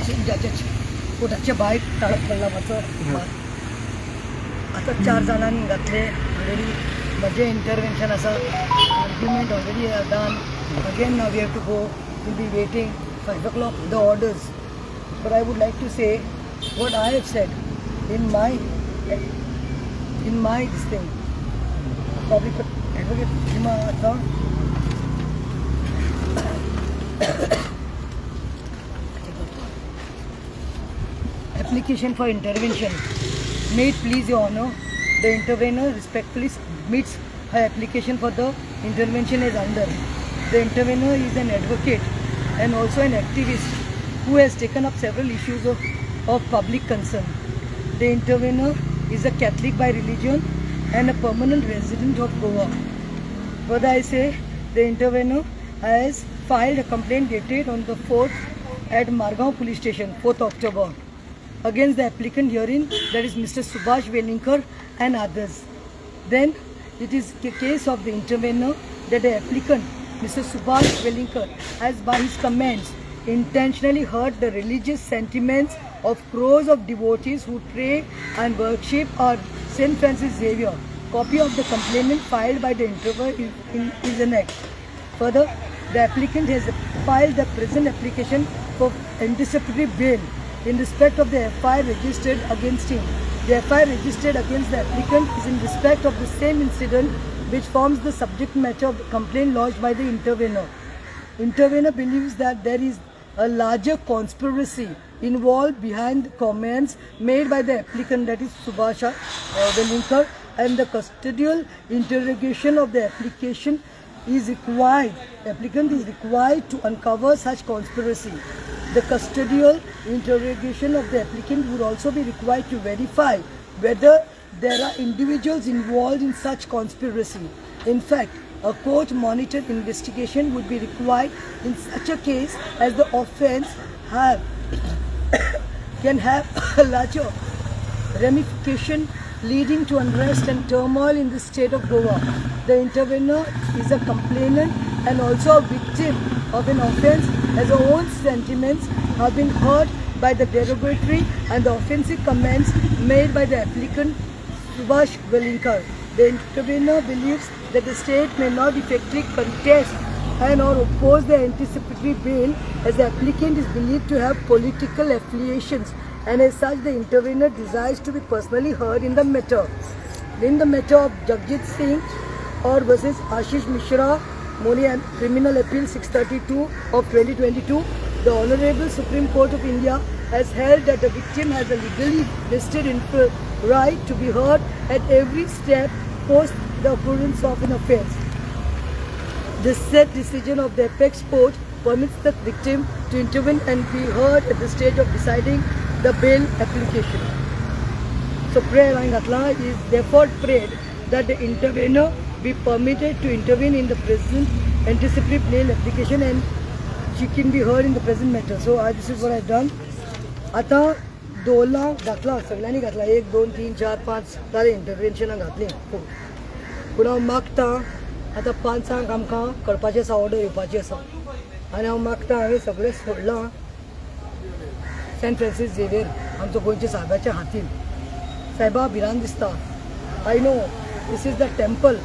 सेशन जजाचे कोर्टाच्या भायर ताळप पडला मातसो. आतां 4 जाणांनी घातले ऑलरेडी. म्हजें इंटरवेन्शन आसा, argument already done. Again now we have to go, will be waiting 5 o'clock the orders. But I would like to say what I have said in my this thing. Public advocate Hima Atta. Application for intervention. May it please your honor, the intervener respectfully submits her application for the intervention as under. The intervener is an advocate and also an activist who has taken up several issues of public concern. The intervener is a Catholic by religion and a permanent resident of Goa. Further, I say the intervener has filed a complaint dated on the 4th at Margao Police Station, 4th October, against the applicant herein, that is Mr. Subhash Velingkar and others. Then it is the case of the intervener that the applicant, Mr. Subhash Velingkar, has by his comments intentionally hurt the religious sentiments of crores of devotees who pray and worship our St. Francis Xavier. Copy of the complaint filed by the intervener is annexed. Further, the applicant has filed the present application for anticipatory bail in respect of the FIR registered against him. The FIR registered against the applicant is in respect of the same incident which forms the subject matter of the complaint lodged by the intervener. Intervener believes that there is a larger conspiracy involved behind the comments made by the applicant, that is Subhash Velingkar, and the custodial interrogation of the application is required. Applicant is required to uncover such conspiracy. The custodial interrogation of the applicant would also be required to verify whether there are individuals involved in such conspiracy. In fact, a court-monitored investigation would be required in such a case, as the offence can have a larger ramification leading to unrest and turmoil in the state of Goa. The intervener is a complainant and also a victim of an offence, as her own sentiments have been hurt by the derogatory and the offensive comments made by the applicant Subhash Velingkar. The intervener believes that the state may not effectively contest and or oppose the anticipatory bail, as the applicant is believed to have political affiliations, and as such the intervener desires to be personally heard in the matter. In the matter of Jagjit Singh or versus Ashish Mishra, Moni and Criminal Appeal 632 of 2022, the Honorable Supreme Court of India has held that the victim has a legally vested right to be heard at every step post the occurrence of an offence. The said decision of the apex court permits the victim to intervene and be heard at the stage of deciding the bail application. So prayer घातला is therefore prayed that the intervener be permitted to intervene in the present anticipatory bail application and she can be heard in the present matter. So this is what I have done. आता दोला घातला, सगळ्यांनी घातला, 1 2 3 4 5 जाले इंटरवेन्शनां घातली. पूण हांव मागता आतां 5 आमकां कळपाचें आसा, ऑर्डर येवपाची आसा, आनी हांव मागता हांवें सगळें सोडलां सेंट फ्रांसीस झेवियर आमचो गोंयच्या साहेबाच्या हातीन. साहेबा भिरांत दिसता. I know this is the temple,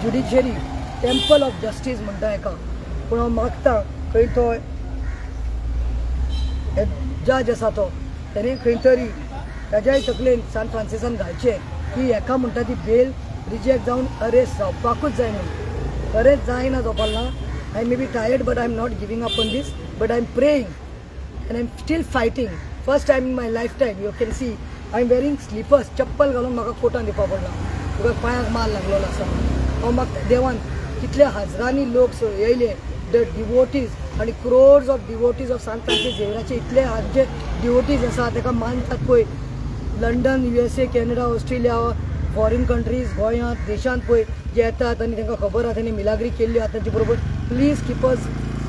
judiciary temple of justice म्हणटा हेका. पूण हांव मागता खंय तो जज आसा तो तेणें खंय तरी ताज्याय तकलेन सान फ्रांसिसान घालचें की हेका म्हणटा ती बेल रिजेक्ट जावन अरेस्ट जावपाकूच जाय म्हणून. अरेस्ट जायना जावपाक ना. I may be tired but I am not giving up on this, but I am praying and I am still fighting. First time in my life time you can see I am wearing slippers, चप्पल घालून म्हाका कोर्टान दिवपा पडला because पांयाक माल लागलेलो आसा. हांव म्हाका देवान कितले हजारांनी लोक येयले, the devotees आनी crores of devotees of Sant Francis झेवियराचे इतले आमचे डिवोटीज आसा, ताका मानतात पळय London, USA, Canada, Australia, foreign countries, गोंयांत देशांत पळय जे येतात आनी तांकां खबर आसा तेणी मिलाग्री केल्ली आसा तांचे बरोबर. Please keep us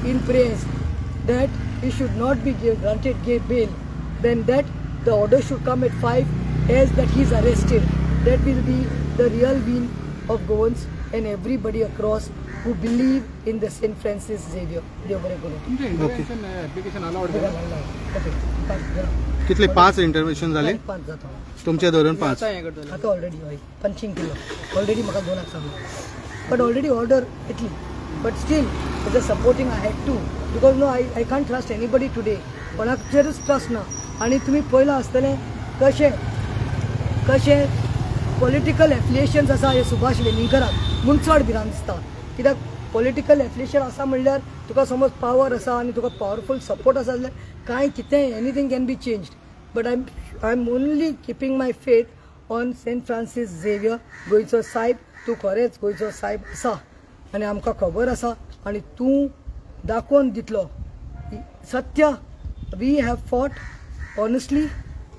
in prayers that he should not be granted bail, then that the order should come at 5 as that he is arrested. That will be the real win of Goans and everybody across who believe in the Saint Francis Xavier. देव बरें करूं. Okay. कितले 5 intervention जाले? 5 जाता तुमचे धरून 5 आता already. हय, पंचींग केलो ऑलरेडी. म्हाका 2 सांगलो बट ऑलरेडी ऑर्डर येतली. But still as a supporting I had to, because no I can't trust anybody today. कोणाचेरूच trust ना. आनी तुमी पळयलां आसतलें कशें कशें पॉलिटिकल एफ्लिएशन्स आसा हे सुभाष वेलिंगकराक म्हूण चड भिरांत दिसता. कित्याक पॉलिटिकल एफ्लिएशन आसा म्हणल्यार तुका समज पावर आसा आनी तुका पावरफूल सपोर्ट आसा जाल्यार कांय कितेंय anything can be changed. But I am only keeping my faith on Saint Francis Xavier. गोंयचो सायब, तूं खरेंच गोंयचो सायब आसा आनी आमकां खबर आसा आनी तूं दाखोवन दितलो सत्य. We have fought honestly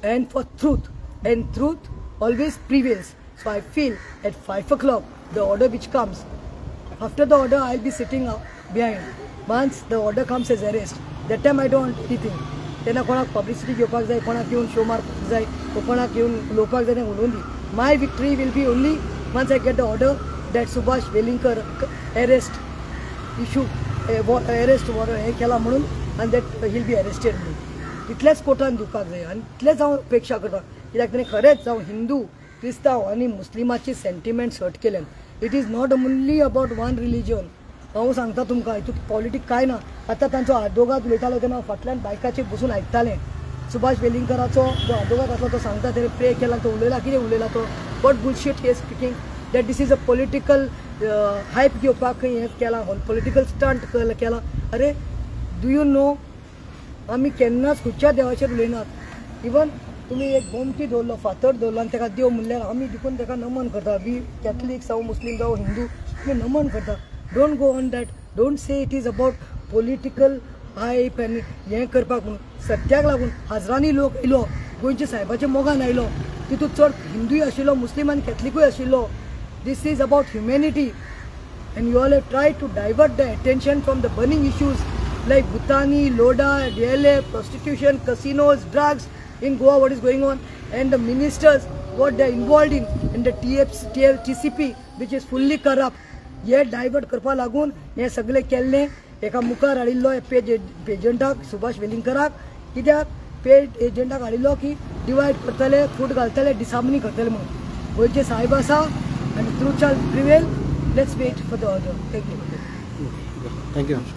and for truth, and truth always prevails. So I feel at 5 o'clock the order which comes, after the order I'll be sitting behind. Once the order comes as arrest, that time I don't want anything. तेन्ना कोणाक publicity घेवपाक जाय, कोणाक येवन show मारपाक जाय, कोणाक येवन उलोवपाक जाय तें उलोवन दी. My victory will be only once I get the order that Subhash Welingkar arrest issue, arrest warrant हें केला म्हणून, आनी that he'll be arrested म्हणून. तितलेंच कोर्टान दिवपाक जाय आनी तितलेंच हांव अपेक्षा करता. कित्याक ताणें खरेंच जावं हिंदू, क्रिस्तांव आनी मुस्लिमाची सेंटिमेंट्स हर्ट केल्यान. It is not only about one religion. हांव सांगता तुमकां हितूंत पॉलिटिक्स कांय ना. आतां तांचो आदोगाद उलयतालो तेन्ना हांव फाटल्यान बायकाचेर बसून आयकतालें. सुभाष वेलिंगकराचो जो आदोगाद आसलो तो सांगता तेणें प्रे केला, तो उलयला, कितें उलयला तो, what bullshit he speaking, that this is a political hype घेवपाक हें केलां, पॉलिटिकल स्टंट केला. अरे do you know, आमी केन्नाच खंयच्या देवाचेर उलयनात. इवन तुमी एक गोमटी दवरलो, फातर दवरलो आनी ताका देव म्हणल्यार आमी देखून ताका नमन करता. We Catholic जावं मुस्लीम जावं हिंदू आमी नमन करता. Don't go on that. Don't say it is about political hype आनी हें करपाक म्हणून. सत्याक लागून हजरांनी लोक येयलो, गोंयच्या सायबाच्या मोगान आयलो. तितूंत चड हिंदूय आशिल्लो, मुस्लीम आनी कॅथलिकूय आशिल्लो. This is about humanity and you all have try to divert the attention from the burning issues like Bhutani, Lodha, DLA, prostitution, casinos, drugs in Goa, what is going on, and the ministers, what they are involved in the TCP, which is fully corrupt. हे divert करपा लागून हे सगळे केल्लें. एका मुखार हाडिल्लो पेज एजंटाक, सुभाष वेलिंगकराक. कित्याक पेड एजंटाक हाडिल्लो की डिवायड करतले, फूट घालतले, डिसामनी करतले म्हणून. गोंयचे सायब आसा आनी truth shall prevail. Let's wait for the order. Thank you. Thank you.